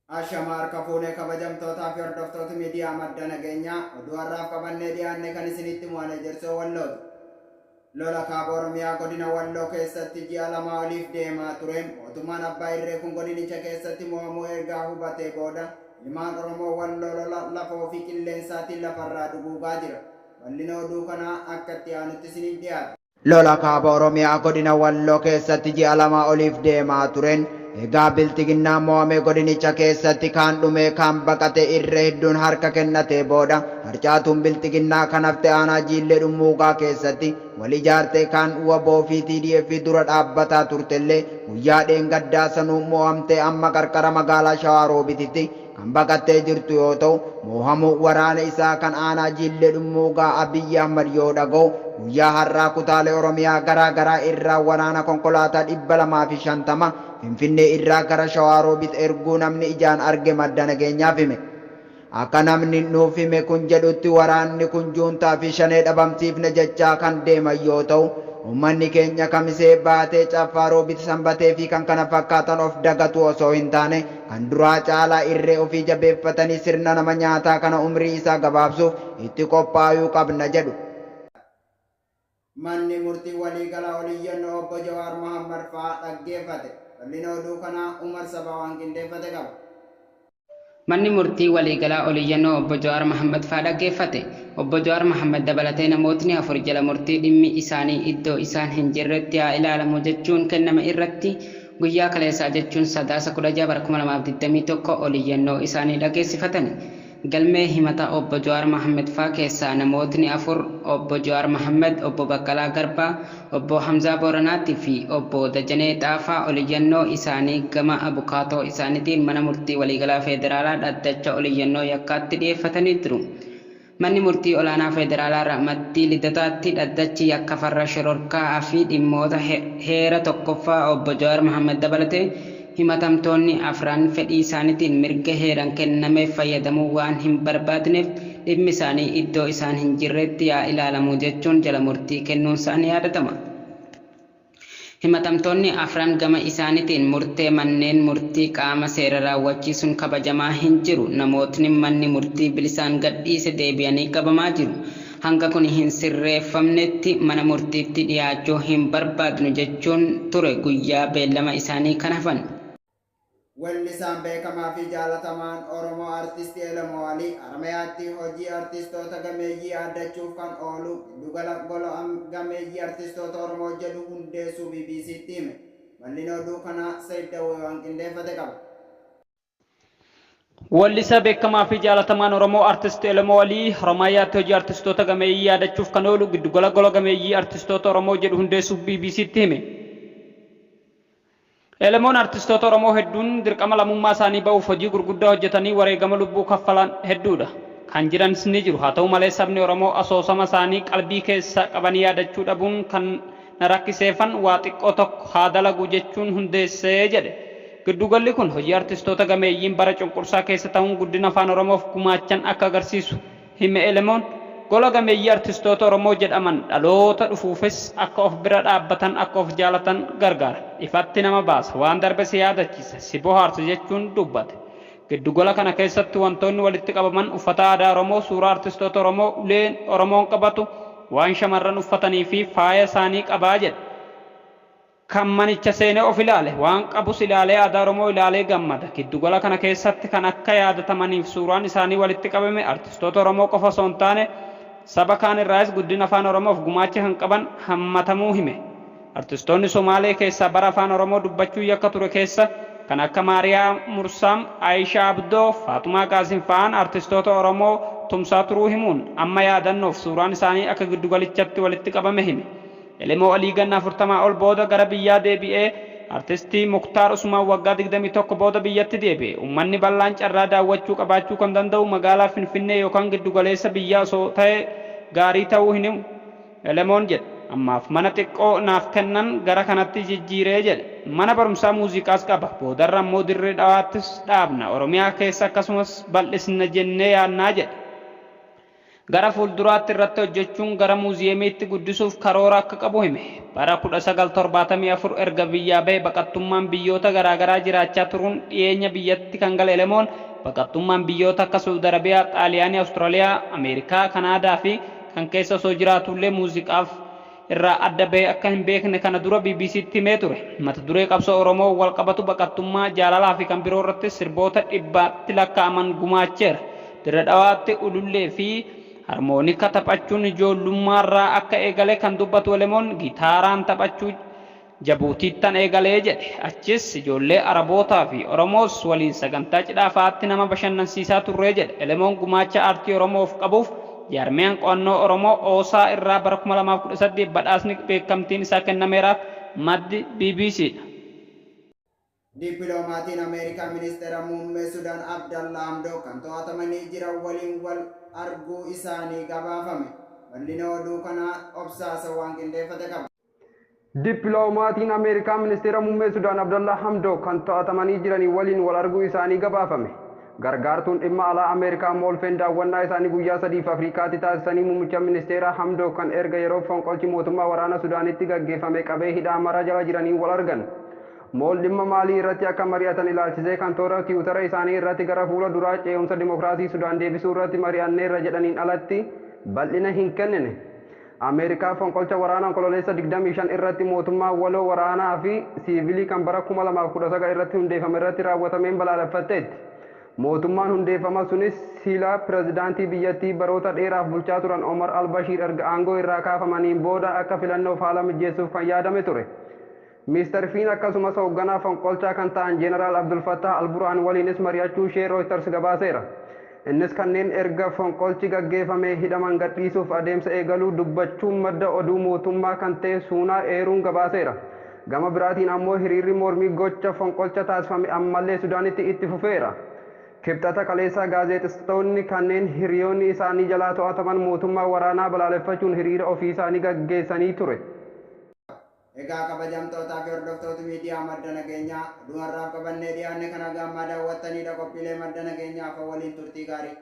Ashama harka fuunee kabajamtootaa fi hordoftoota miidiyaa Madda Nageenyaa, oduu har'aaf qabannee dhiyaanne kan isinitti mo'an Ejersoo Wallooti. Lola Kaaba Oromiyaa godina Walloo keessatti ji'a 2 oliif deemaa tureen mootummaan abbaa irree kun godinicha keessatti mo'amuu ergaa hubatee booda ilmaan Oromoo Walloo lola lafoo fi qilleensaatiin lafarraa duguugaa jira. Bal'ina oduu kanaa akka itti aanutti isiniif dhiyaata. Lola Kaaba Oromiyaa godina Walloo keessatti ji'a 2 oliif deemaa tureen egaa Bilxiginnaan mo'amee godinicha keessatti kaan dhumee kaan baqate irra hedduun harka kennatee booda harcaatuun Bilxiginnaa kan hafte aanaa Jiillee Dhummuugaa keessatti wal ijaartee kaan wbo fi TDF dura dhaabbataa turtellee guyyaa dheengaddaa sanuu mo'amtee amma qarqara magaalaa Shawaa Roobititti kan baqattee jirtu yoo ta'u, moohamuu waraana isaa kan aanaa Jiillee Dhummuugaa Abiy Ahmad yoo dhaga'u guyyaa har'aa kutaalee Oromiyaa garaa garaa irraa waraana konkolaataa 250 Finfinnee irraa gara Shawaa Roobit erguu namni ijaan arge Madda Nageenyaaf hime. Akka namni nuuf hime kun jedhutti waraanni kun Juuntaa fi Shanee dhabamsiifna jechaa kan deeman yoo ta'u, Ummanni keenya Kamisee, Baatee, Caffaa, Roobit, Sanbatee fi kkf of dagatuu osoo hin taane kan duraa caalaa irree ofii jabeeffatanii sirna nama nyaataa kana umrii isaa gabaabsuuf itti qophaayuu qabna jedhu. Manni Murtii Waliigalaa Oliyyannoo Obbo Jawaar Mahaammad fa'aa dhaggeeffate. Bal'ina oduu kanaa Umar Sabaa waan qindeeffate qaba. Manni Murtii Waliigalaa Oliyyannoo Obbo Jawaar Mahaammadfaa dhaggeeffate. Obbo Jawaar Mahaammad dabalatee namootni 4 jala murtii dhimmi isaanii iddoo isaan hin jirretti haa ilaalamu jechuun kenname irratti guyyaa kaleessaa jechuun Sadaasa 16 bara 2021 oliyyannoo isaanii dhageessifatani. Galmee himata Obbo Jawaar Mahaammedfaa keessaa namootni 4 Obbo Jawaar Mahaammad, Obbo Baqqalaa Garbaa, Obbo Hamzaa Booranaati fi Obbo Dajanee Xaafaa oliyyannoo isaanii gama abukaatoo isaanitiin Mana Murtii Waliigalaa Federaalaa Dhaddacha Oliyyannoo Yakkaatti dhiyeeffatanii jiru. Manni Murtii Olaanaa Federaalaa Ramaddii Lidataatti Dhaddachi Yakka Farra Shororkaa fi Dhimmoota Heera 1ffaa Obbo Jawaar Mahaammad dabalatee himatamtoonni afran fedhii isaanitiin mirga heeran kennameef fayyadamuu waan hin barbaadneef dhimmi isaanii iddoo isaan hin jirreetti yaa ilaalamu jechuun jala murtii kennuunsaa ni yaadatama. Himatamtoonni afran gama isaanitiin murtee manneen murtii qaama seera raawwachiisuun kabajamaa hin jiru, namootni manni murtii bilisaan gadhiise deebi'anii qabamaa jiru, hanga kuni hin sirreeffamnetti mana murtiitti dhiyaachuu hin barbaadnu jechuun ture guyyaa beellama isaanii kan hafan. Wellisaan beekamaa fi jaalatamaan Oromoo Artisti Elemoo Alii Haramayaatti hojii artistoota gameeyyii yaaddachuuf kan oolu giddugala Gola Gameeyyii Artistoota Oromoo jedhu hundeessuu BBCtti hime. Bal'ina oduu kanaa Sayid Dawwee waan qindeeffate qaba. Weellisaa beekamaa fi jaalatamaan Oromoo Artist Elemoo Alii Haromaayaatti hojii artistoota gameeyyii yaadachuuf kan oolu giddugala Gola Gameeyyii Artistoota Oromoo jedhu hundeessuuf BBCtti hime. Elemoon artistoota Oromoo hedduun dirqama lammummaa isaanii ba'uuf hojii gurguddaa hojjetanii wareegama lubbuu kaffalan hedduudha. Kan jiranis ni jiru. Haa ta'u malee sabni Oromoo asoosama isaanii qalbii keessa qabanii yaadachuu dhabuun kan na rakkiseefan waa xiqqoo tokko haa dalagu jechuun hundeesse jedhe. Giddugalli kun hojii artistoota gameeyyiin bara cunqursaa keessa ta'uun guddina Afaan Oromoof gumaachan akka agarsiisu hime Elemoon. Gola gameeyyii artistoota Oromoo jedhaman dhaloota dhufuufis akka of bira dhaabbatan, akka of jaalatan gargaara. Ifatti nama baasa, waan darbe si yaadachiisa, si bohaarsa jechuun dubbate. Giddugola kana keessatti wantoonni walitti qabaman uffata aadaa Oromoo, suuraa artistoota Oromoo, uleen Oromoon qabatu, waan shamarran uffatanii fi faaya isaanii qaba jedhe. Kan manicha seenee of ilaale, waan qabus ilaalee aadaa Oromoo ilaalee gammada. Giddugala kana keessatti kan akka yaadatamaniif suuraan isaanii walitti qabame artistoota Oromoo qofa osoo hin taane saba kaan irraayis guddina Afaan Oromoof gumaacha kan qaban hammatamuu hime. Artistoonni Somaalee keessaa bara Afaan Oromoo dubbachuun yakka ture keessa kan akka Maariyaa Mursaam, Ayishaa Abdoo, Faaxumaa Qaasim fa'aan artistoota Oromoo tumsaa turuu himuun amma yaadannoof suuraan isaanii akka giddugalichatti walitti qabame hime. Elemoo Alii ganna 40 ol booda gara biyyaa deebi'ee Artisti Muktaar Usmaan waggaa 21 booda biyyatti deebi'e. Ummanni bal'aan carraa daawwachuu qabaachuu kan danda'u magaalaa Finfinnee yookaan giddugaleessa biyyaa osoo ta'e gaarii ta'uu hin himu Elemoon jedhe. Ammaaf mana xiqqoo naaf kennan gara kanatti jijjiire jedhe. Mana barumsaa muuziqaas qaba. Boodarra ammoo Dirree Dhawaattis dhaabna. Oromiyaa keessa akkasumas bal'isna jennee yaadna jedhe. Gara fuulduraatti irratti hojjechuun gara muuziyeemiitti guddisuuf karoora akka qabu hime. Bara 1974 erga biyyaa bahe baqattummaan biyyoota garaagaraa jiraachaa turuun dhiyeenya biyyatti kan gale Elemoon baqattummaan biyyoota akka Suudi Arabiyaa, Xaaliyaanii, Awustiraaliyaa, Ameerikaa, Kanaadaa fi kan keessa osoo jiraatullee muuziqaaf irraa adda bahee akka hin beekne kana dura BBCtti himee ture. Mata duree qabsoo Oromoo wal qabatu baqattummaa, jaalalaa fi kan biroo irratti sirboota dhibbaatti lakkaa'aman gumaacheera. Dirre Dhawaatti ulullee fi harmoonika taphachuun ijoollummaarraa akka eegale kan dubbatu Elemoon gitaaraan taphachuu Jabuutiittan eegalee jedhe. Achis ijoollee Arabootaa fi Oromoos waliin sagantaa cidhaa fa'aatti nama bashannansiisaa turree jedhe. Elemoon gumaacha aartii Oromoof qabuuf jaarmiyaan qo'annoo Oromoo OSA irraa bara 2018 badhaasni beekamtiin isaa kennameeraaf maddi BBC dha. Dippiloomatiin Ameerikaa Ministeera Muummee Sudaan Abdallaa Hamdook kan to'atamanii jiran waliin wal arguu isaanii gabaafame. Bal'ina oduu kanaa Obsaa waan qindeeffate qaba. Dippiloomatiin Ameerikaa Ministeera Muummee Sudaan Abdallaa Hamdook kan to'atamanii jiranii waliin wal arguu isaanii gabaafame. Gargaartuun dhimma alaa Ameerikaa Moolfeen daawwannaa isaanii guyyaa sadiif Afrikaatti taasisanii muummicha ministeera Hamdook kan erga yeroo fonqolchi mootummaa waraana Sudaanitti gaggeeffame qabee hidhaa mara jala jiranii wal argan. Mool dhimma maalii irratti akka mari'atan ilaalchisee kan toora tiwutara isaanii irratti gara fuula duraa ce'umsa dimokiraasii Sudaan deebisuu irratti mari'anneerra jedhaniin alatti bal'ina hin kennine. Ameerikaa fonqolcha waraana Onkololeessa 25 irratti mootummaa waloo waraanaa fi siivilii kan bara 2019 irratti hundeeffame irratti raawwatameen balaaleffatteetti. Mootummaan hundeeffama sunis sila pirezidaantii biyyattii baroota dheeraaf bulchaa turan Omar al-Bashir erga aangoo irraa kaafamaniin booda akka filannoof haala mijeessuuf kan yaadame ture. Mister Fiin akkasumas hoogganaa fonqolchaa kan ta'an Jeenaraal Abdul Fattah al-Burhaan waliinis mari'achuu ishee Reuters gabaaseera. Innis kanneen erga fonqolchi gaggeeffamee hidhaman gadhiisuuf adeemsa eegaluu dubbachuun madda oduu mootummaa kan ta'e Suunaa eeruun gabaaseera. Gama biraatiin ammoo hiriirri mormii gocha fonqolcha taasifame ammallee Sudaanitti itti fufeera. Kibxata kaleessaa gaazexeessitoonni kanneen hiriyoonni isaanii jalaa to'ataman mootummaa waraanaa balaaleffachuun hiriira ofii isaanii gaggeessanii ture. Egaa kabajamtootaa fi hordoftoota miidiyaa madda nageenyaa oduu har'aaf qabannee dhiyaanne kana gammaa daawwattanidha qophiilee madda nageenyaa fa waliin turtii gaarii.